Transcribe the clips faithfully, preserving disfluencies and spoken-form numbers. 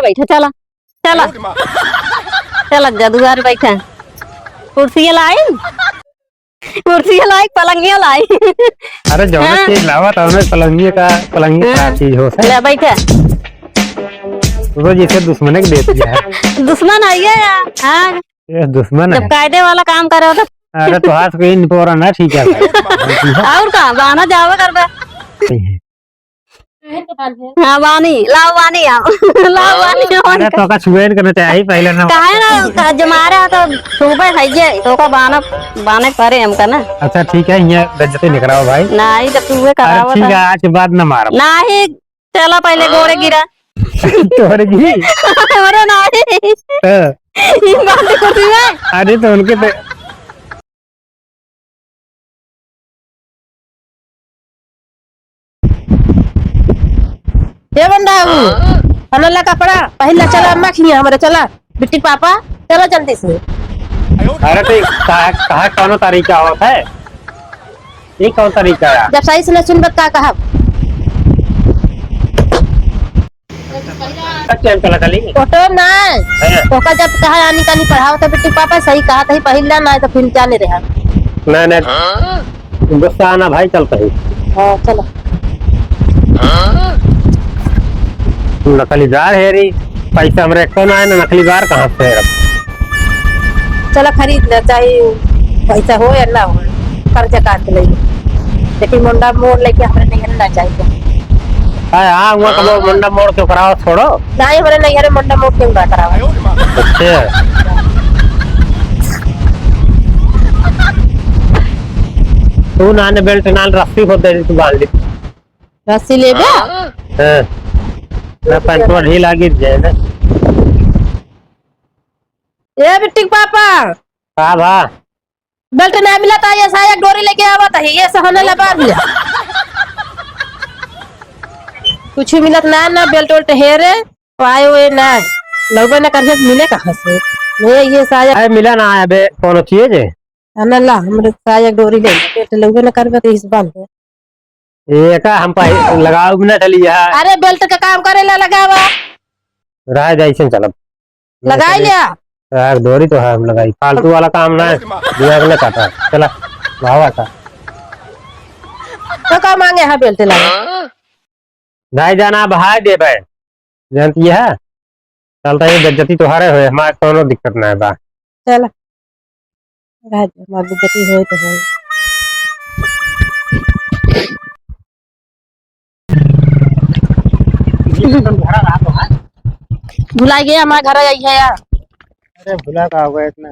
बैठा, चला, चला। चला जा दुआर बैठा। कुर्सी लाई, कुर्सी लाई, पलंगिया लाई। अरे, जौन हाँ। चीज लावा, तौने पलंगिया का, पलंगिया का हाँ। चीज हो, सर। ले बैठा। वो जैसे दुश्मने के देती है। दुश्मन है ये यार। हाँ। ये दुश्मन जब है। कायदे वाला काम करे हो तो। अरे, तो हाथ को इन पोरा ना ठीक है भाई। और का, बाना जावे करबे। हाँ, बानी, लाओ बानी आओ। लाओ बानी आओ। अरे, तो का छुए करना चाहिए पहले ना। काहे ना, का जमारे हो तो छुबे है ये, तो का बाना, बाने करे हमका ना। अच्छा, ठीक है, ये बेइज्जती निकराओ भाई। नहीं, जब छुबे अरे, करावत ठीक है। है, आज के बाद ना मारो। नहीं, चला पहले गोड़े गिरा। तोहरे गिरी? हमरा नाही। हाँ। ई बात कुछ में। अरे तो उनके तो ए बंडाऊ, हमला कपड़ा पहिला चला अम्मा खिया हमरे चला। बिट्टी पापा, चलो जल्दी से। अरे तो कहा, कहा कौनो तरीका होत है? ये कौन तरीका है? जब सही से न सुनबे का कहब? कब चैन चला चली? फोटो ना। हाँ। ओका जब कहा आनी कानी पढ़ाओ तो बिट्टी पापा सही कहा तही पहिला ना तो फिर जाने रहा। नहीं, नहीं। गुस्सा आना भाई, चलता ही। हाँ, चलो। नकलीदार है री, पैसा हमरे एको ना है, ना नकलीदार कहाँ से है? चलो खरीद ले, चाहे पैसा हो या ना हो, कर्जा काट ले। लेकिन मुंडा मोड़ लेके हमरे नहीं ना चाहिए। हाँ, हाँ, हुआ कबो मुंडा मोड़ के कराओ, छोड़ो। नहीं, हमरे नहीं, अरे मुंडा मोड़ के उड़ा कराओ। अच्छा। तू नाने बेल्ट नान रस्सी को दे, तू बांध ले। रस्सी लेबे? हाँ। ना पैंटवा ढीला गिर जाए ना। ए बिट्टी के पापा। का भा? बेल्ट ना मिला था, ये साया डोरी लेके आवा था, ये से होने लगा लिया। कुछ मिलत ना, ना बेल्ट उल्ट हेरे, पाए हुए ना, लौबे ना करिए, मिले कहाँ से? ये, ये साया अरे मिला ना है बे, कौनो चीज है? ना ला, हमरे साया डोरी ले, बेल्ट लौबे ना करबे तो इस बांध। ये का हम पाई लगाओ भी ना चली है। अरे बेल्ट का काम करे ला लगावा। रह जाए, इसे चलब। लगाई लिया। यार, डोरी तो है, हम लगाई। फालतू वाला काम ना है। दिमाग ना काटा। चला, भावा का। तो का मांगे है बेल्ट लगा? भाई जाना, भाई दे भाई। जानती है? चलता ये बेइज्जती तोहारे होए, हमारे कोनो दिक्कत ना है बा। चला। रह जा, हमार बेइज्जती होए तो होए। भुला गया, हमारे घर आई है यार। अरे भुला का होगा इतना?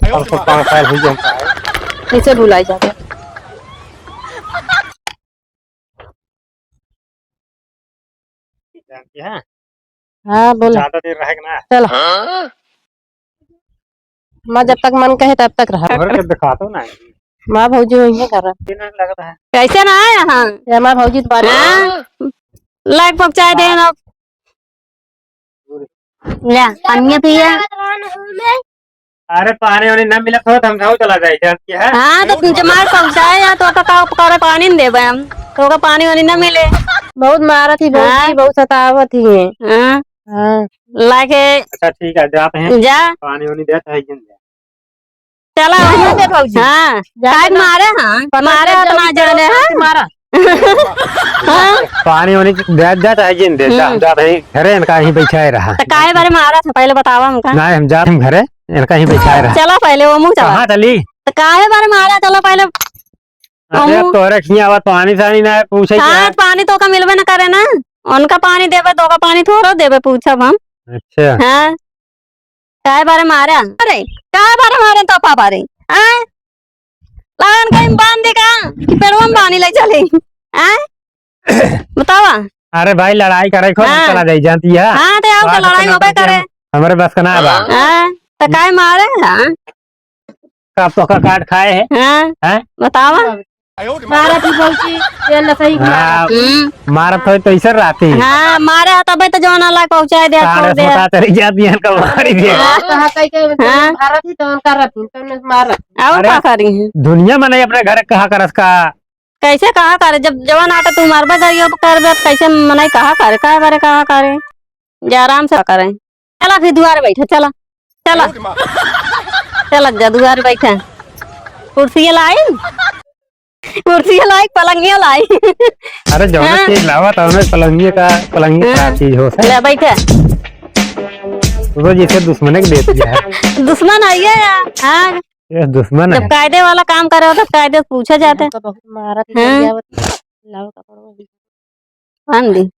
पाँच सौ पाँच साल हो गया हमका आए। कैसे भुलाई जाता? जानती है? हाँ, बोलो। ज्यादा देर रहेगा ना। चलो। माँ जब तक मन कहे तब तक रहा। घर के दिखा दो ना। माँ भौजी वही है घर। दिन लगता है। कैसे ना आया हाँ? ये माँ भौजी तो बात हाँ? लाइक पहुँचाए दे ना। ले, पानी पिया। अरे पानी वानी ना मिलत हो तो हम गाँव चला जाए, जानती है? हाँ, तो तुम जमार पहुँचाए या तो का, का करे पानी न देबे हम। तो का पानी वानी ना मिले। बहुत मारत ही, बहुत हाँ। ही, बहुत सतावत ही है। हाँ। हाँ। लाके अच्छा ठीक है, जाते हैं। जा। पानी वानी देते हैं, जिन जा। चला वहीं। दे भौजी। हाँ। जा काहे ना। मारे हाँ? पता मारे चल तो ना जाए जाने तो हाँ? मारा। हाँ? पानी वानी दे, दे चाहे जिन दे, जा, हम्म। जा भाई, घरे इनका ही बैठा है रहा। तो काहे बारे मारा था, पहले बतावा हमका। नहीं, हम जात हम घरे, इनका ही बैठा है रहा। चला पहले वो मुँह चला। कहाँ चली? तो काहे बारे मारा, चला पहले अरे, हमू तोहरे खिया आवत पानी सानी ना है, पूछे हाँ, क्या? पानी तो का मिलबे न करे ना। उनका पानी देबे, तो का पानी थोड़ा देबे, पूछब हम। अच्छा। हाँ। काय बारे मारे? अरे, काय बारे मारे तो पा बारे? हाँ? लगन कहीं बांध दे का? पेड़वा में पानी ले चले। हाँ? बतावा। अरे भाई, लड़ाई करे खो हाँ। चला जाई, जानती है? हाँ, तो आओ तो बात लड़ाई करना होबे पड़ती है, करे। हमारे बस का ना बा। हाँ, तो काय मारे? हाँ। का तोका काट खाए है? हाँ, हैं? बतावा। मारत ही भौजी, ये न सही हाँ, मारत। हम्म। मारत होई तो ऐसे रहती। हाँ, मारे हो तबे तो जौन अलग पहुँचाए दे, साढ़े छोड़ दे। सोटा चली जाती है, इनका मारी दे। हाँ, तो हाँ, कहीं, कहीं हाँ। मारत ही तो उनका रहती, तो उन्हें मारत। और अरे, का करी? दुनिया में नहीं अपने घर कहा करस का। कैसे कहा करे? जब जवन आटा तू मारबे करियो करबे, कैसे मनई कहा करे? काहे बारे कहा करे? जा आराम से करें। चला फिर दुआरे बैठे, चला, चला। अरे माँ। चला जा दुआरे बैठे। कुर्सी लाई, कुर्सी लाई, पलंगिया लाई। अरे जौन हाँ। चीज लावा तो हमें पलंगिया का, पलंगिया का हाँ। चीज हो सके। ले बैठे। तो जैसे दुश्मने के दे दिया है। दुश्मन है ये यार, हाँ। ये दुश्मन जब है। कायदे वाला काम करे हो तो कायदे से पूछा जाता है। हमको बहुत मारत हाँ। है, लाओ कपड़ों में। बांध दी।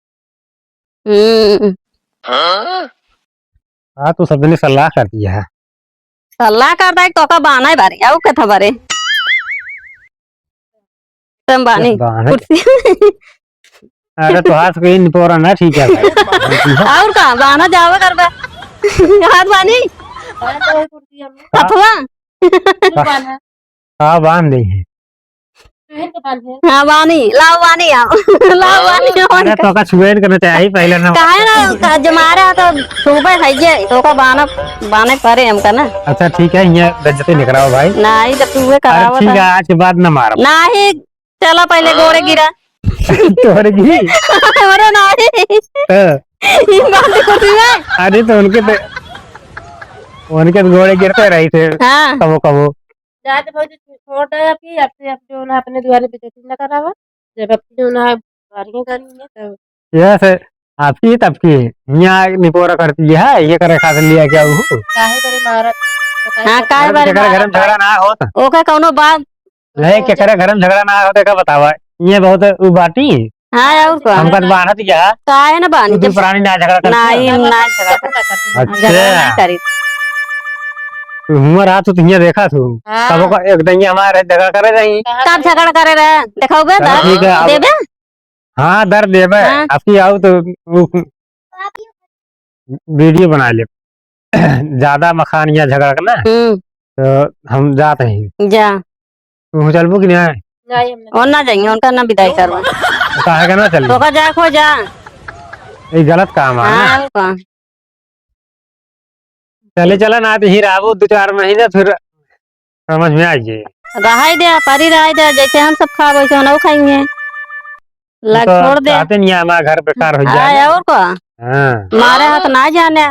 हम्म। हाँ, तू सब जने सलाह कर दिया है। सलाह कर दे, तोका बान्हे बारे, आउ कथा बारे। तुम बान्हे। बान्हे। कुर्सी। अरे, तो हाथ के इन पोरा ना ठीक है भाई। और का, बान्हा जावे करबे। हाथ बान्ही। हथवा। हाँ, बांध दी है। हाँ, बानी, लाओ बानी आओ। लाओ बानी आओ। अरे, तोका छुए न करना चाहिए पहले ना। काहे ना, का जमारे तो छुबे है ये, तोका बाना, बाने परे हमका ना। अच्छा, ठीक है, ये बेइज्जती नहीं कराओ भाई। नहीं, जब तू अरे, करावत ठीक है, है। आज के बाद ना मारो। नहीं, चला पहले गोड़े गिरा। तोरे गिरी? हमरे नहीं। हाँ। ये बात करती है। अरे, तो उनके तो, उनके तो गोड़े गिरते रही थे। हाँ। कबो, कबो। जात भौजी छोड़ दे अबकी, अब से अब जो ना अपने दुआरे बेइज्जती ना करावा। जब अबकी जो ना बारियां करनी है तब। यह से आपकी तबकी यहाँ निपोरा करती है, ये करे खातिर लिया क्या वो? काहे बरे मारत? हाँ, काहे बरे मारत? घर में झगड़ा ना होत। ओके, कौनो बात। नहीं, के करे घर में झगड़ा ना होत, का बतावा? ये बहुत उ बाटी। हाँ, और का? हमका तो बान्हत गया। काहे ना बान्ही? तू जब प्राणी ना झगड़ा करती नहीं, है? ना झगड़ा करती। अच्छा। झगड़ा नहीं करी। तू हुआं रहा, तू तो हियां देखा तू। हाँ। तब ओकर एक दंगे हमारे झगड़ा करे रही। कब झगड़ा करे रहे? देखाओ बे, चलो दर्द ठीक है, अब देबे? हाँ, दर्द देबे। हाँ। आपकी आओ तो उ-, वीडियो बना ले। ज्यादा मखान या झगड़ा के ना, हम्म। तो हम जात हैं। जा। तू चलबू कि नहीं? नहीं, हम नहीं। और ना जाएंगे, उनका ना विदाई करवा। तो काहे का ना चली? तो का जा, खो जा। ये गलत काम है ना। हाँ, और का? चले चला ना, तो ही रहबो दो चार महीने, फिर समझ में आ जाए। रहाई दे, परी रहाई दे, जैसे हम सब खाब, वैसे उनहु खाएंगे। लग तो छोड़ दे। चाहते नहीं है, हमारा घर बेकार हो जाए। हाँ, और का? हाँ। मारे हाथ ना जाने।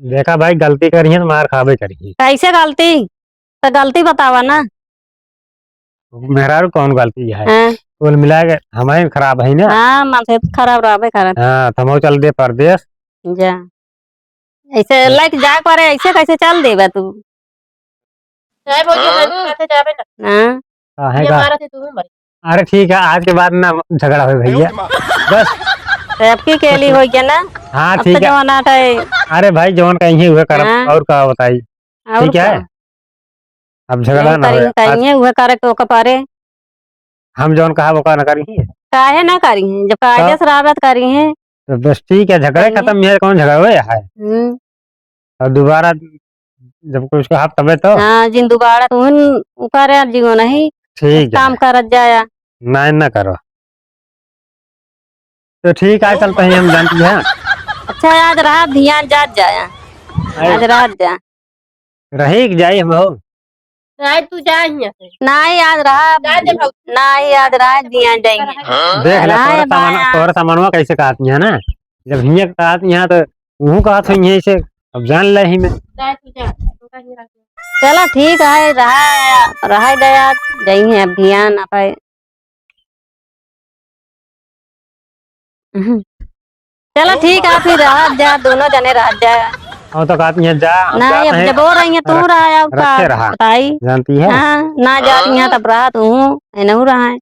देखा भाई, गलती करी है तो मार खाबे करी। कैसे गलती? तो गलती बतावा ना। मेहरारू कौन गलती है? हाँ। कुल मिला के हमारे खराब है ना। हाँ, मन से खराब रहबे करत। हाँ, तो हम चल दे परदेस। जा। ऐसे लइके जाए परे, ऐसे कैसे चल देबे तू? चाहे भौजी हाँ। हमारे साथे जाबे ना। हाँ। काहे ये का? हमारा से तू मर। अरे ठीक है, आज के बाद ना झगड़ा होई भैया। बस। तो अबकी के लिए होई गया ना? हाँ, अब ठीक तो है। जवान आटा है। अरे भाई, जौन कहीं है, वह करब, हाँ। और का बताई? और ठीक है? का? अब झगड़ा जौन ना करी, होए। कहीं है, वह करे तो ओका पारे। हम जौन कहा, वो का ना करी है? काहे ना करी है? जब कायदे तो से रहबे तो करी है। तो बस ठीक है, झगड़ा कहीं है। खत्म, ये कौन झगड़ा हुआ है? हम्म। और दोबारा जब कुछ कहा तबे तो। हाँ, जिन दोबारा तो उन उकारे जीवो नहीं। ठीक है। काम करत जाया। नहीं, ना करो। तो ठीक है, चलते हैं हम, जानती है। अच्छा, आज रात ध्यान जात जाया। अरे। आज रात जा। रही कि जाई हम हो? आज तू जा हियां से। नहीं, आज रात। जा दे भौजी। नहीं, आज रात ध्यान जाएंगे। देख ले, रहा तोहरे है सामान, भाई। तोहरे सामानवा कैसे कहत है ना? जब हियां कहत है तो उहू कहत है यहीं से, अब जान ले ही में। जा तू जा, तू कहीं रह। चला ठीक है, रहा, रहा दे आज, जाई है अब ध्यान, अब है। चला ठीक है, फिर रहत जा, दोनों जने रहत जा। हम तो कहत है जा, हम नहीं, जात अब हैं, जब हो रही है, तू रख-, रहा है, अब का रखे रहा। बताई? जानती है? हाँ, ना जात है, तब रहा तू, एनहू रहा है।